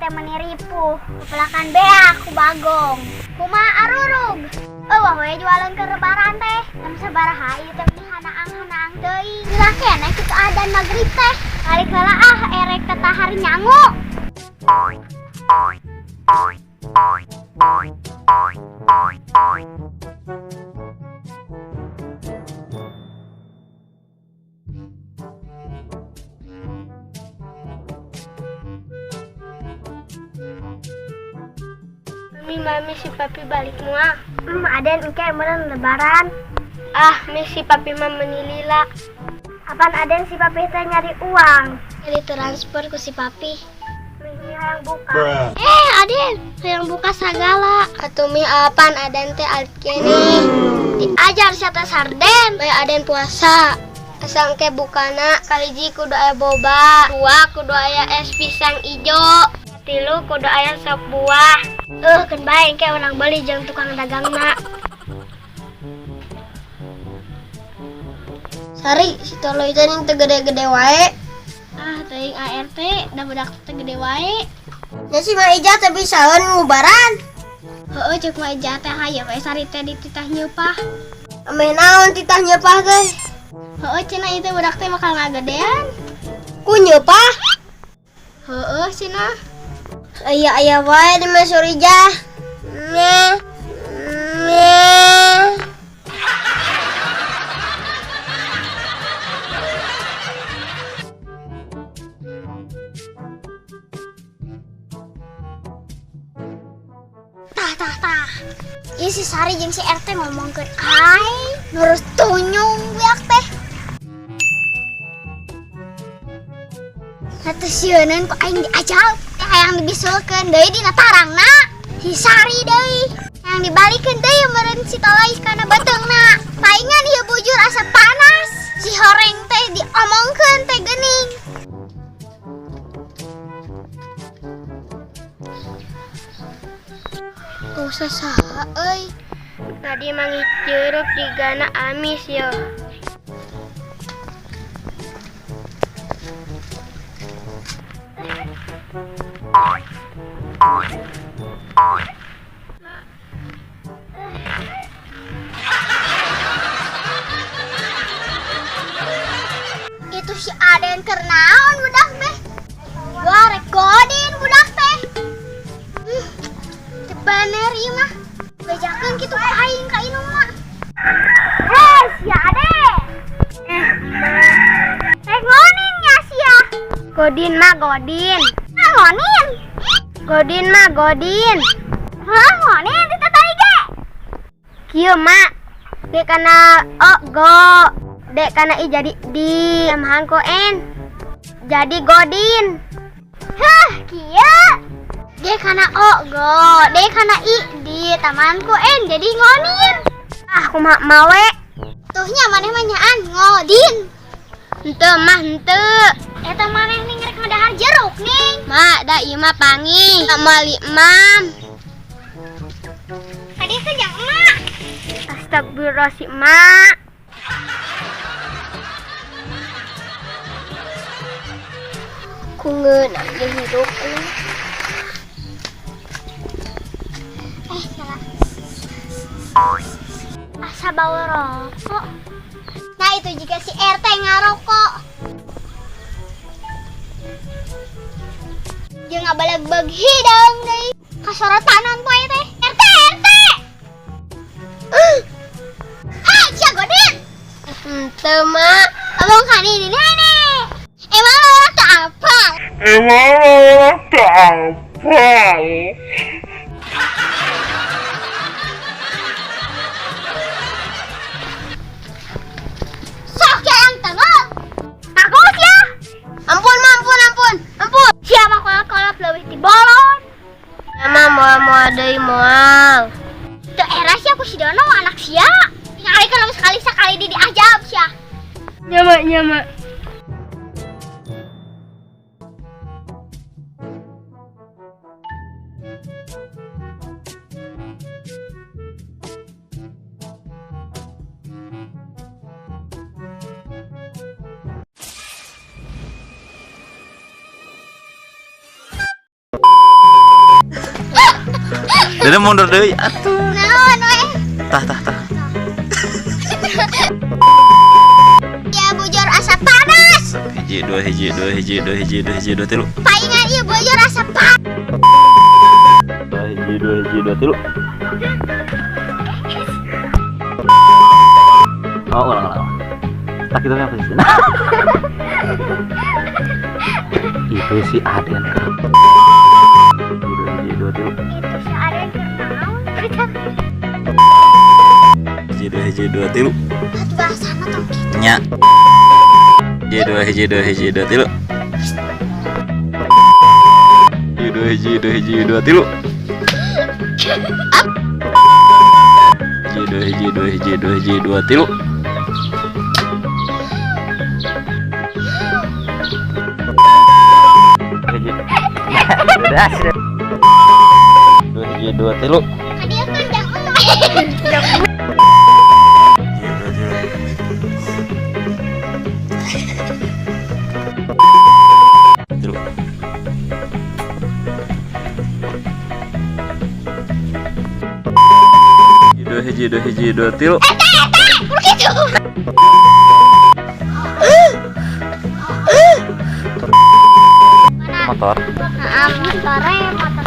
teh meni ripuh. Pepelakan beak ku Bagong. Kumaha arurug? Euweuh we jualan ke lebaran teh. Jam sabaraha ieu teh meni hanaang-hanaang teuing. Lila keneh kitu adan magrib teh. Balik heula ah erek tatahar nyangu. Mami, mami si papi balik moal. Aden engke meureun lebaran. Ah, mi si papi mah meuni lila. Apan Aden si papi teh nyari uang. Jadi transfer ku si papi. Mi hayang buka. Bruh. Eh, Aden, hayang buka sagala. Atuh mi apan Aden teh alit keneh. Diajar si teh sarden. Bae Aden puasa. Asa engke bukana kahiji kudu aya boba, dua kudu aya es pisang ijo, tilu kudu aya sop buah. Keun bae engke urang beuli jeung tukang dagangna. Sari, si toloy teh ning teu gede-gede wae. Ah, teuing ART, da budak teh gede wae. Nya si Ma Ijah teh bisaeun ngubaran. Heueuh ceuk Ma Ijah teh hayu we Sari teh dititah nyeupah. Ameh naon titah nyeupah teh? Heueuh cenah ieu teh budak teh bakal ngagedean. Ku nyeupah? Heueuh cenah. Aya-aya wae di Mas Surijah. Meh. Meh. Tah tah tah. Ieu si Sari jeung si RT ngomongkeun aing, nurus tunyung budak teh. Satu sieuneun ku aing diajal, teh hayang dibisulkeun deui dina tarangna. Si Sari deui hayang dibalikeun deui meureun si Toloi kana beuteungna. Paingan ieu bujur asa panas. Si horeng teh diomongkeun teh geuning. Gak usah saha euy. Tadi manggih jeruk jigana amis yo. Itu si Aden keur naon budak teh? Wah, rekodin budak teh. Teu bener ieu mah. Bejakeun kitu ka aing ka indung mah. Heh, si Aden. Rek ngonin nya sia. Godin mah godin. Hah, ngonin. Godin mah godin. Hah, ngonin ti tadi ge. Kieu mak. G kana o go. D kana i jadi di. Tambahan ku n. Jadi godin. Hah, kieu. G kana o go, D kana i di, tambahan ku n jadi ngonin. Ah, kumaha mawe? Tuhnya maneh mah nyaan ngodin. Henteu mah henteu. Eta maneh ning rek ngadahar jeruk ning. Mak, da ieu mah pangi. Meuli emam. Tadi teh jang emak. Astagfirullahaladzim, mak. Ku ngeunah ieu hirup euy. Salah. Asa bau rokok. Nah, itu juga si RT ngarokok. Dia ngabaleg-beg hidung deui. Kasorotanan poe teh. RT, RT. Hai, sia godin. Henteu, mak. Abang kan ini nih. Emang lo orang teu apal? Emang lo orang teu apal? Sok ya yang tengok. Takut ya? Ampun, ma, ampun, ampun, ampun. Siapa kolot-kolot leuwih ti bolon? Ya, ma, moal-moal deui moal. Teu era sia ku si Dono anak sia. Tinggal kalau sekali sekali di diajab sia. Nya, ma, nya, ma. Jadi mundur deui atuh. Naon we? Tah tah tah. Ya bujur asa panas. Hiji dua hiji dua hiji dua hiji dua hiji dua tilu. Paingan ieu bujur asa panas. Dua hiji dua hiji dua tilu. Oh, ulang ulang. Tak itu yang posisi. Itu si Aden. Hiji dua hiji dua tilu. Itu si Aden keur naon? Hiji dua hiji dua tilu. Atuh bahasana tong kitu. Nya. Hiji dua hiji dua hiji dua tilu. Hiji dua hiji dua hiji dua tilu. Hiji dua hiji dua hiji dua hiji dua tilu. Hiji. Udah. Dua hiji dua tilu. Hadiah kan jangan. Hiji dua tilu. Tilu. Hiji dua hiji dua hiji dua tilu. Begitu. Mana? Motor. Nah, motornya.